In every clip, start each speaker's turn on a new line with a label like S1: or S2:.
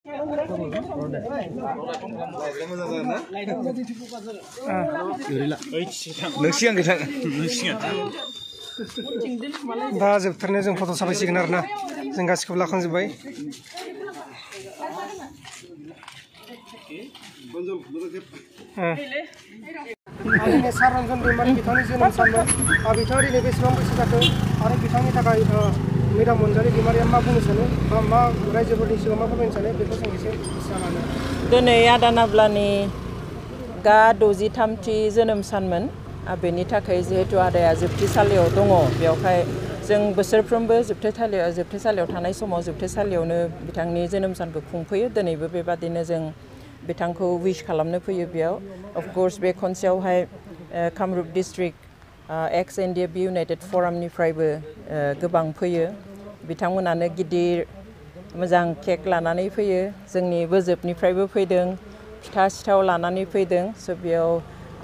S1: दा जोबथारनायाव जों फट' साफायसिगोन आरोना जों गासिखौबो लाखांजोब्बाय आंनि सार रन्जन दैमारि बिथांनि जोनोम सानमोन बिथाङा दिनै बेसेबां बैसो जाखो आरो बिथांनि थाखाय मेडाम अनजालि दैमारिया मा बुंनो सानो बा मा रायजोफोरनि सिगाङाव मा फोरमायनो सानो बेखौ जों एसे सानो
S2: दिनै आदा नाब्लानि गा 63थि जोनोम सानमोन बेनि थाखाय जिहेतु आदाया जोबथेसालियाव दङ बेवहाय जों बोसोरफ्रोमबो जोबथेसालियाव थानाय समाव जोबथेसालियावनो बिथांनि जोनोम सानखौ खुंफैयो दिनैबो बेबादिनो जों बिथांखौ विश खालामनो फैयो बेयाव अफ कोर्स बे खनसेयावहाय कामरुप डिस्ट्रिक्ट एक्स एनडिएफबि इउनाइटेड फरामनिफ्रायबो गोबां फैयो बिथांमोनानो गिदिर मोजां केक लानानै फैयो जोंनि बोजोबनिफ्रायबो फैदों फिथा सिथाव लानानै फैदों स' बेयाव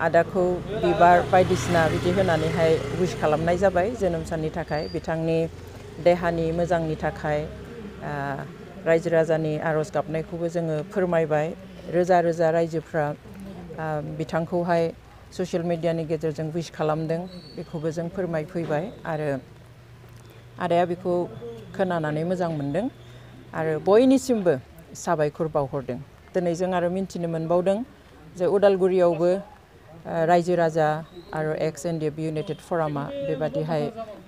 S2: आदाखौ बिबार बायदिसिना बिदि होनानैहाय विश खालामनाय जाबाय जोनोम साननि थाखाय बिथांनि देहानि मोजांनि थाखाय रायजो राजानि आरज गाबनायखौबो जोङो फोरमायबाय रोजा रोजा रायजोफ्रा बिथांखौहाय ससियेल मिडियानि गेजेरजों विश खालामदों बेखौबो जों फोरमायफैबाय आरो आदाया बेखौ खोनानानै मोजां मोनदों आरो बयनिसिमबो साबायखर बावहरदों दिनै जों आरो मिन्थिनो मोनबावदों जे उदालगुरियावबो रायजो राजा आरो एक्स एनडिएफबि इउनाइटेड फरामा बेबादिहाय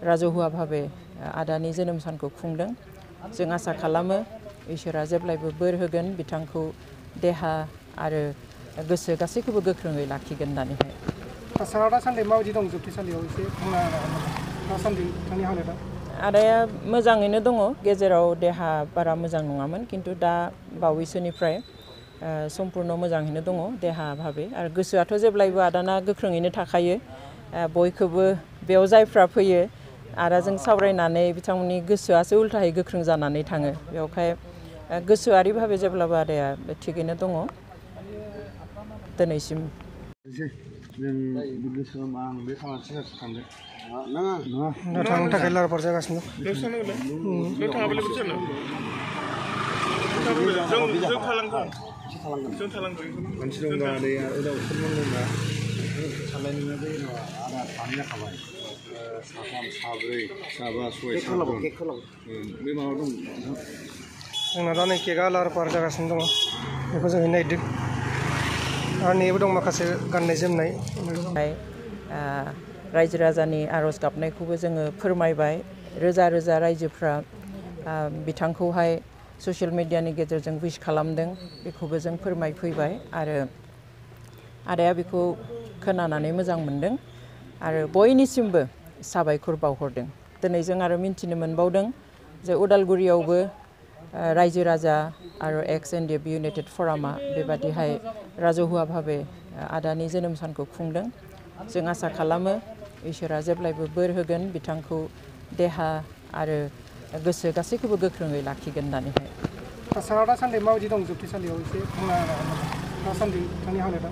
S2: राजहुवा भाबे आदानि जोनोम सानखौ खुंदों जों आसा खालामो इसोरा जेब्लायबो बोर होगोन बिथांखौ देहा आरो गोसो गासैखौबो गोख्रोङै लाखिगोन होननानैहाय
S1: सारा दासान्दि माबायदि दं जोबथेसालियाव एसे बुंनो दासान्दि बिथांनि हालोदा
S2: आदाया मोजाङैनो दङ गेजेराव देहा बारा मोजां नङामोन खिन्थु दा बावैसोनिफ्राय सम्पुर्ण मोजाङैनो दङ देहा भाबे आरो गोसोआथ' जेब्लायबो आदाना गोख्रोङैनो थाखायो बयखौबो बेयाव जायफ्रा फैयो आदाजों सावरायनानै बिथांमोननि गोसोआसो उल्थायै गोख्रों जानानै थाङो बेवहाय गोसोआरि भाबे जेब्लाबो आदाया थिगैनो दङ दिनैसिम
S1: थांनो थाखाय लाहार फाहार जागासिनो जोंना दा नै केकआ लाहार फाहार जागासिनो दङ बेखौ जों नायदों आरो नैबो दं माखासे गाननाय जोमनाय
S2: रायजो राजानि आरज गाबनायखौबो जोङो फोरमायबाय रोजा रोजा रायजोफ्रा बिथांखौहाय ससियेल मिडियानि गेजेरजों विश खालामदों बेखौबो जों फोरमायफैबाय आरो आदाया बेखौ खोनानानै मोजां मोनदों आरो बयनिसिमबो साबायखर बावहरदों दिनै जों आरो मिन्थिनो मोनबावदों जे उदालगुरियावबो रायजो राजा आरो एक्स एनडिएफबि इउनाइटेड फरामा बेबादिहाय राजहुवा भाबे आदानि जोनोम सानखौ खुंदों जों आसा खालामो इसोरा जेब्लायबो बोर होगोन बिथांखौ देहा आरो गोसो गासैखौबो गोख्रोङै लाखिगोन होननानैहाय
S1: सारा दासान्दि माबायदि दं जोबथेसालियाव एसे बुंनो दासान्दि बिथांनि हालोदा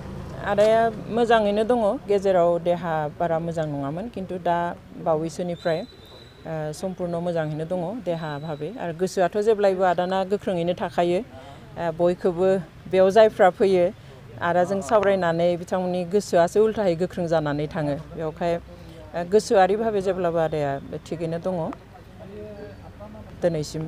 S2: आदाया मोजाङैनो दङ गेजेराव देहा बारा मोजां नङामोन खिन्थु दा बावैसोनिफ्राय सम्पुर्ण मोजाङैनो दङ देहा भाबे आरो गोसोआथ' जेब्लायबो आदाना गोख्रोङैनो थाखायो बयखौबो बेयाव जायफ्रा फैयो आदाजों सावरायनानै बिथांमोननि गोसोआसो उल्थायै गोख्रों जानानै थाङो बेवहाय गोसोआरि भाबे जेब्लाबो आदाया थिगैनो दङ दिनैसिम